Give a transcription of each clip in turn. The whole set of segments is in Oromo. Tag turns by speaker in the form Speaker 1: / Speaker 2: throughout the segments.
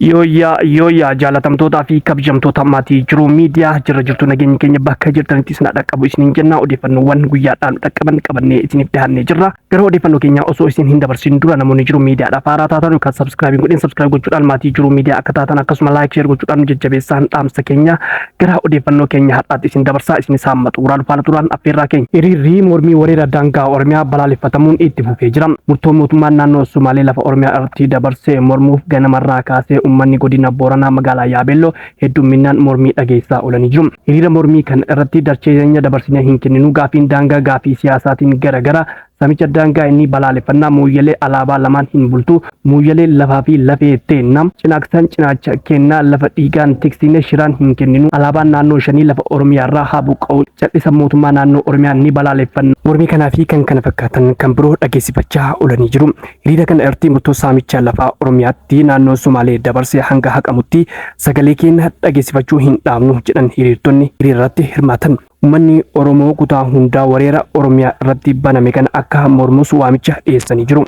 Speaker 1: Yooyyaa yooyyaa, jaalatamtootaa fi kabajamtoota maatii Jiruu Miidiyaa, jirra jirtu? Nageenyi keenya bakka jirtanitti isin dhaqqabu isiniin jenna. Odeeffannoowwan guyyaadhaan dhaqqaban qabannee isiniif dhiyaannee jirra. Gara odeeffannoo keenyaa osoo isin hin dabarsin dura, namoonni Jiruu Miidiyaadhaaf haaraa taatan yookaan subscribe godhin subscribe gochuudhaan maatii Jiruu Miidiyaa akka taatan, akkasuma like, share gochuudhaan nu jajjabeessaan dhaamsa keenya. Gara odeeffannoo keenya har'aatti isin dabarsaa, isin isaan xumuraa faana turaan affeerraa keenya. Hiriirri mormii wareera daangaa Oromiyaa balaaleffatamuun itti fufee jira. Murtoo mootummaan naannoo Sumaalee lafa Oromiyaa irratti dabarsee mormuuf ganamarraa kaasee uummanni godina Booranaa magaalaa Yaabelloo heddumminaan mormii dhageessaa oolanii jiru. Hiriira mormii kana irratti dachee keenya dabarsinee hin kenninu, gaafiin daangaa gaafii siyaasaatiin gara samicha daangaa inni balaaleffannaa, Mooyyalee alaabaa lamaan hin bultu, Mooyyalee lafaa fi lafee teenna, Cinaaqsan cinaacha kennaa, lafa dhiigaan tiksine shiraan hin kenninu, alaabaan naannoo shanii lafa Oromiyaarraa haa buqqa'u, cal'isa mootummaa naannoo Oromiyaa ni balaaleffanna. Mormii kanaa fi kan kana fakkaatan kan biroo dhageessifachaa oolanii jiru. Hiriira kana irratti murtoo saamicha lafaa Oromiyaatti naannoon Sumaalee dabarsee hanga haqamutti sagalee keenya dhageessifachuu hin dhaabnu jedhan hiriirtonni hiriira irratti hirmaatan. Uummanni Oromoo kutaa hundaa wareera Oromiyaa irratti baname kana akka mormus waamicha dhiyeessanii jiru.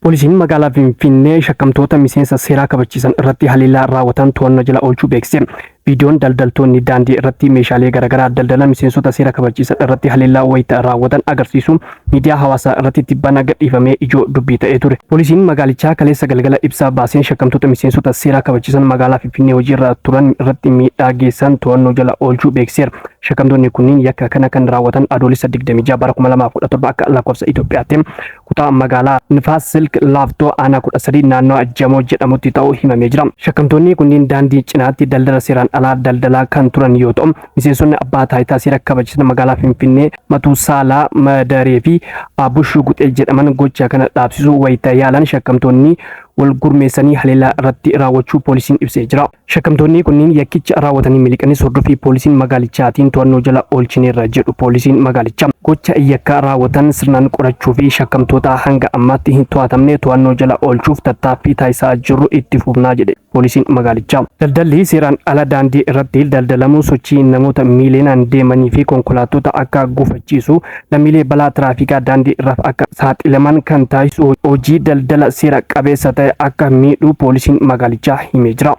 Speaker 1: Poolisiin magaalaa Finfinnee shakkamtoota miseensa seeraa kabachiisan irratti haleellaa raawwatan to'annoo jala oolchuu beeksise. Viidiyoon daldaltoonni daandii irratti meeshaalee garaagaraa daldalan miseensota seera kabachiisan irratti haleellaa wayita raawwatan agarsiisu miidiyaa hawaasaa irratti tibbana gadhiifamee ijoo dubbii ta'ee ture. Poolisiin magaalichaa kaleessa galgala ibsa baaseen shakkamtoota miseensota seeraa kabachiisan magaalaa Finfinnee hojiirra turan irratti miidhaa geessan to'annoo jala oolchuu beeksiseera. Shakkamtoonni kunniin yakka kana kan raawwatan Adoolessa 26 bara 2017 akka lakkoofsa Itoophiyaatti kutaa magaalaa Nifaas Silk Laaftoo aanaa 13 naannoo Jamoo jedhamutti ta'uu himamee jira. Shakkamtoonni kunniin daandii cinaatti daldala seeraan alaa daldalaa kan turan yoo ta'u, miseensonni abbaa taayitaa seera kabachiisan magaalaa Finfinnee Matusaalaa Madaree fi Abushuu Guxee jedhaman gocha kana dhaabsisuu wayita yaalan shakkamtoonni wal gurmeessanii haleellaa irratti raawwachuu poolisiin ibsee jira. Shakkamtoonni kunniin yakkicha raawwatanii miliqanis hordofii poolisiin magaalichaatiin to'annoo jala oolchineerra jedhu poolisiin magaalichaa. Gocha yakka raawwatan sirnaan qorachuu fi shakkamtoota hanga ammaatti hin to'atamne to'annoo jala oolchuuf tattaaffii taasisaa jirru itti fufnaa jedhe poolisiin magaalichaa. Daldalli seeraan ala daandii irratti daldalamu sochii namoota miiliyoonaan deemanii fi konkolaattota akka gufachiisu, lammiilee balaa tiraafikaa daandii irraaf akka saaxilaman kan taasisu hojii daldala seera qabeessa ta'e akka miidhu poolisiin magaalichaa himee jira.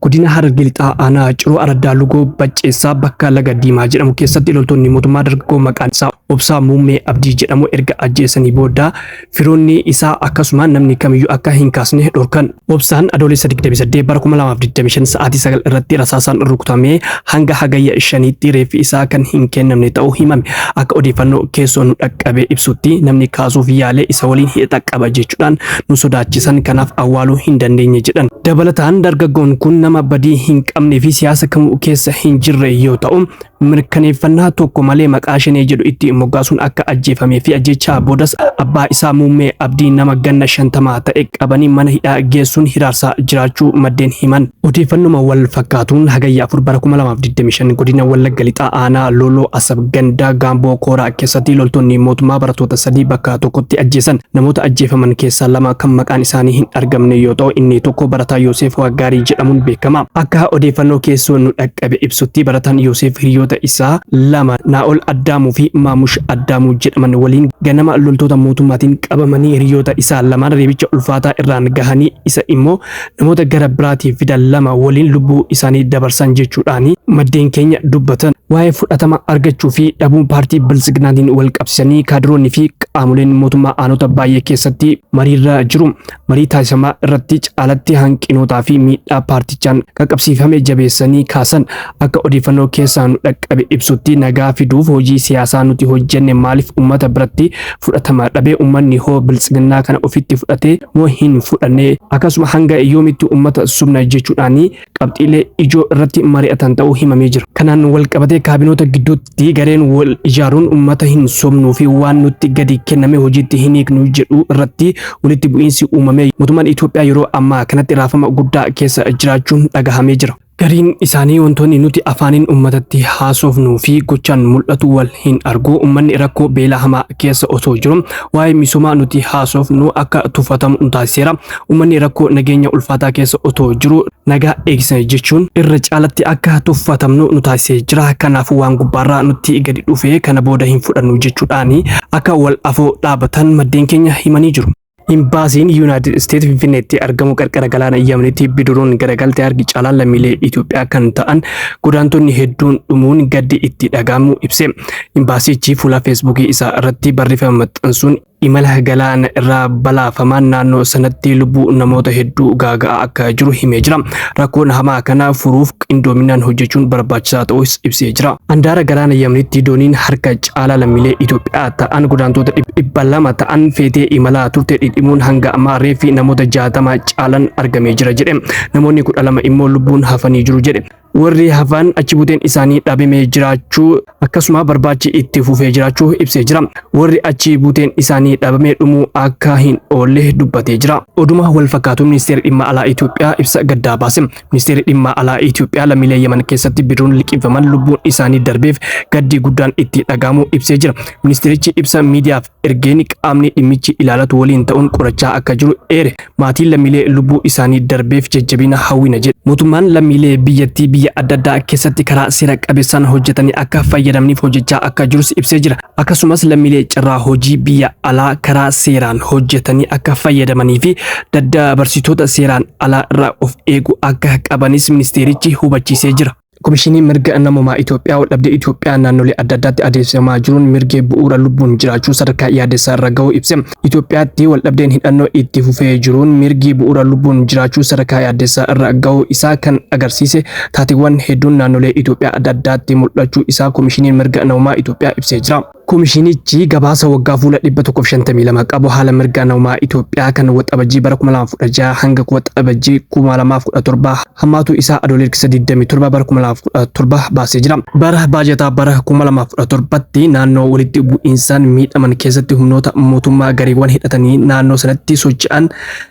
Speaker 1: Godina Harargee Lixaa Aanaa Ciroo Araddaa Lugoo Bacceessaa bakka Laga Diimaa jedhamu keessatti loltoonni mootummaa dargaggoo maqaan isaa Obsaa Muummee Abdii jedhamu erga ajjeesanii booda firoonni isaa akkasuma namni kamiyyuu akka hin kaasne dhorkan. Obsaan Adoolessa 28 bara 2025 sa'aatii 9 irratti rasaasaan rukutamee hanga Hagayya 5tti reeffi isaa kan hin kennamne ta'uu himame. Akka odeeffannoo keessoo nu dhaqqabe ibsutti, namni kaasuuf yaale isa waliin hidhata qaba jechuudhaan nu sodaachisan, kanaaf awwaaluu hin dandeenye jedhan. Dabalataan dargaggoon kun nama badii hin qabnee fi siyaasa kamuu keessa hin jirre yoo ta'u, mirkaneeffannaa tokko malee maqaa Shanee jedhu itti moggaasuun akka ajjeefamee fi ajjeechaa boodas abbaa isaa Muummee Abdii nama ganna 50 ta'e qabanii mana hidhaa geessuun hiraarsaa jiraachuu maddeen himan. Odeeffannuma wal fakkaatuun Hagayya 4 bara 2025 godina Wallagga Lixaa aanaa Loloo Asab ganda Gaamboo Kooraa keessatti loltoonni mootummaa barattoota sadii bakka tokkotti ajjeesan. Namoota ajjeefaman keessaa lama kan maqaan isaanii hin argamne yoo ta'u, inni tokko barataa Yoosef Waaggaarii jedhamuun beekama. Akka odeeffannoo keessoo nu dhaqqabe ibsutti, barataan Yoosef hiriyoota isaa lama Naa'ol Addaamuu fi Maamush Addaamuu jedhaman waliin ganama loltoota mootummaatiin qabamanii hiriyoota isaa lamaan reebicha ulfaataa irraan gahanii isa immoo namoota gara biraatii fidan lama waliin lubbuu isaanii dabarsan jechuudhaan maddeen keenya dubbatan. Waa'ee fudhatama argachuu fi dhabuu paartii Biltsiginnaatiin wal qabsiisanii kaadiroonni fi qaamoleen mootummaa aanota baay'ee keessatti mariirra jiru. Marii taasifamaa irratti caalatti hanqinootaa fi miidhaa paartichaan qaqqabsiifame jabeessanii kaasan. Akka odeeffannoo keessaa nu dhaqqabe ibsutti, nagaa fiduuf hojii siyaasaa nuti hojjenne maaliif uummata biratti fudhatama dhabe? Uummanni hoo Biltsiginnaa kana ofitti fudhate moo hin fudhanne? Akkasuma hanga yoomitti uummata sobna jechuudhaan qabxiilee ijoo irratti mari'atan ta'uu himamee jira. Kanaan wal qabatee kaabinoota gidduutti gareen wal ijaaruun uummata hin sobnuu fi waan nutti gadi kenname hojiitti hin hiiknu jedhu irratti walitti bu'iinsi uumamee mootummaan Itoophiyaa yeroo ammaa kanatti raafama guddaa keessa jiraachuun dhagahamee jira. Gariin isaanii wantoonni nuti afaaniin uummatatti haasofnuu fi gochaan mul'atu wal hin argu. Uummanni rakkoo beela hamaa keessa osoo jiru waa'ee misoomaa nuti haasofnu akka tuffatamu nu taasiseera. Uummanni rakkoo nageenya ulfaataa keessa otoo jiru nagaa eegsisna jechuun irra caalatti akka tuffatamnu nu taasisee jira. Kanaafuu waan gubbaarraa nutti gadi dhufe kana booda hin fudhannu jechuudhaan akka wal afoo dhaabatan maddeen keenya himanii jiru. Imbaasiin Yuunaayitid Isteet Finfinneetti argamu qarqara galaana Yamanitti bidiruun garagalte harki caalaan lammiilee Itoophiyaa kan ta'an godaantonni hedduun dhumuun gaddi itti dhaga'amuu ibse. Imbaasichi fuula Feesbuukii isaa irratti barreeffama maxxansuun imala galaana irraa balaafamaan naannoo sanatti lubbuu namoota hedduu gaaga'aa akka jiru himee jira. Rakkoon hamaa kana furuuf qindoominaan hojjechuun barbaachisaa ta'uus ibsee jira. Andaara galaana Yamanitti dooniin harka caalaa lammiilee Itoophiyaa ta'an godaantota 200 ta'an feetee imalaa turte dhidhimuun hanga ammaa reeffi namoota 60 caalan argamee jira jedhe. Namoonni 12 immoo lubbuun hafanii jiru jedhe. Warri hafan achi buteen isaanii dhabamee jiraachuu akkasuma barbaachi itti fufee jiraachuu ibsee jira. Warri achi buteen isaanii dhabamee dhumuu akka hin oolle dubbatee jira. Oduma wal fakkaatuun ministeerri dhimma alaa Itoophiyaa ibsa gaddaa baase. Ministeerri dhimma alaa Itoophiyaa lammiilee Yaman keessatti bidiruun liqimfaman lubbuun isaanii darbeef gaddi guddaan itti dhaga'amuu ibsee jira. Ministeerichi ibsa miidiyaaf ergeen qaamni dhimmichi ilaalatu waliin ta'uun qorachaa akka jiru eere. Maatiin lammiilee lubbuu isaanii darbeef jajjabina hawwina jedhe. Mootummaan lammiilee biyyattii biyya adda addaa keessatti karaa seera qabeessaan hojjetanii akka fayyadamniif hojjechaa akka jirus ibsee jira. Akkasumas lammiilee carraa hojii biyya alaa karaa seeraan hojjetanii akka fayyadamanii fi daddabarsitoota seeraan alaa irraa of eeguu akka qabanis ministeerichi hubachiisee jira. Komishiniin Mirga Namoomaa Itoophiyaa waldhabdee Itoophiyaa naannolee adda addaatti adeemsifamaa jiruun mirgi bu'uura lubbuun jiraachuu sadarkaa yaaddessaa irra gahuu ibse. Itoophiyaatti waldhabdeen hidhannoo itti fufee jiruun mirgi bu'uura lubbuun jiraachuu sadarkaa yaaddessaa irra gahuu isaa kan agarsiise taateewwan hedduun naannolee Itoophiyaa adda addaatti mul'achuu isaa Komishiniin Mirga Namoomaa Itoophiyaa ibsee jira. Komishinichi gabaasa waggaa fuula 152 qabu haala mirga namoomaa Itoophiyaa kan Waxabajjii bara 2016 hanga Waxabajjii 2017 hammaatuu isaa Adoolessa 27 bara 2017 baasee jira. Bara baajataa bara 2017tti naannoo walitti bu'iinsaan miidhaman keessatti humnoota mootummaa gareewwan hidhatanii naannoo sanatti socho'an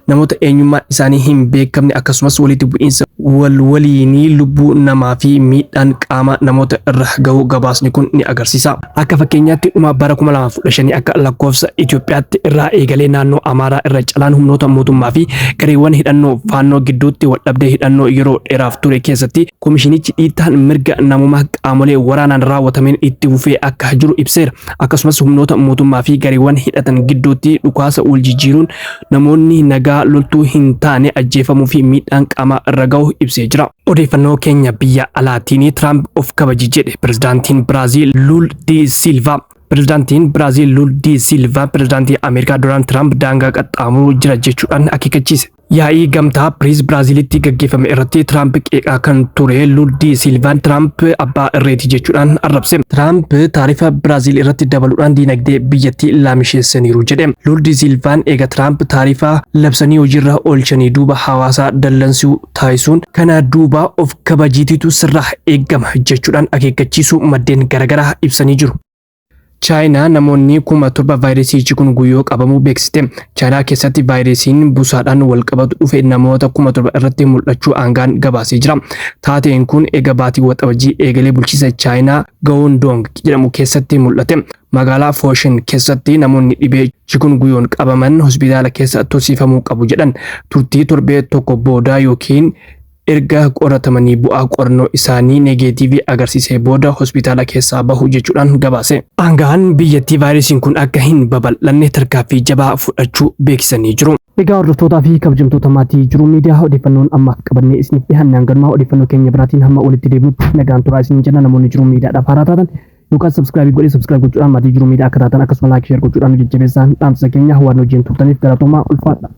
Speaker 1: namoota eenyummaan isaanii hin beekamne akkasumas walitti bu'iinsa wal waliinii lubbuu namaa fi miidhaan qaama namoota irra gahuu gabaasni kun ni agarsiisa. Akka fakkeenyaatti dhuma bara 2015 akka lakkoofsa Itoophiyaatti irraa eegalee naannoo Amaaraa irra calaan humnoota mootummaa fi gareewwan hidhannoo faannoo gidduutti waldhabdee hidhannoo yeroo dheeraaf ture keessatti komishinichi dhiittaan mirga namummaa qaamolee waraanaan raawwatameen itti fufee akka jiru ibseera. Akkasumas humnoota mootummaa fi gareewwan hidhatan gidduutti dhukaasa wal jijjiiruun namoonni nagaa loltuu hin taane ajjeefamuu fi miidhaan qaamaa irra gahu ibsee jira. Odeeffannoo keenya biyya alaatiin Tiraamp of kabaji jedhe pirezidaantiin Biraaziil Luul Di Silva. Pirezidaantiin Biraaziil Luul Di Silva pirezidaantii Ameerikaa Doonaald Tiraamp daangaa qaxxaamuruu jira jechuudhaan akeekkachiise. Yaa'ii gamtaa Piriis Biraaziilitti gaggeeffame irratti Tiraamp qeeqaa kan ture Luul Di Silvaan Tiraamp abbaa irreeti jechuudhaan arrabse. Tiraamp taarifa Biraaziil irratti dabaluudhaan diinagdee biyyattii laamisheessaniiru jedhe. Luul Di Silvaan eega Tiraamp taarifa labsanii hojiirra oolchanii duuba hawaasaa dallansuu taasisuun kana duuba of kabajiititu sirraa eeggama jechuudhaan akeekkachiisuu maddeen garaagaraa ibsanii jiru. Chaayinaa namoonni 7,000 vaayirasii chikungunyoo qabamuu beeksiste. Chaayinaa keessatti vaayirasiin busaadhaan wal qabatu dhufe namoota 7,000 irratti mul'achuu aangaan gabaasee jira. Taateen kun eega baatii Waxabajjii eegalee bulchiinsa Chaayinaa Guangdong jedhamu keessatti mul'ate. Magaalaa Foshan keessatti namoonni dhibee chikungunyoon qabaman hospitaala keessa tursiifamuu qabu jedhan. Turtii torbee tokko booda yookiin erga qoratamanii bu'aa qorannoo isaanii negeetiivii agarsiisee booda hospitaala keessaa bahu jechuudhaan gabaase. Aangaan biyyattii vaayirasiin kun akka hin babal'anne tarkaanfii jabaa fudhachuu beeksisanii jiru. Egaa hordoftootaa fi kabajamtoota maatii Jiruu Miidiyaa odeeffannoon ammaaf qabannee isiniif dhiyaanne hanganumaa odeeffannoo keenya biraatiin hamma walitti deebinutti nagaan turaa isiniin jenna. Namoonni Jiruu Miidiyaadhaaf haaraa taatan yookaan subscribe godhee subscribe gochuudhaan maatii Jiruu Miidiyaa akka taatan akkasuma like share gochuudhaan nu jajjabeessaan dhaamsa keenya waan wajjin turtaniif galatoomaa ulfaadha.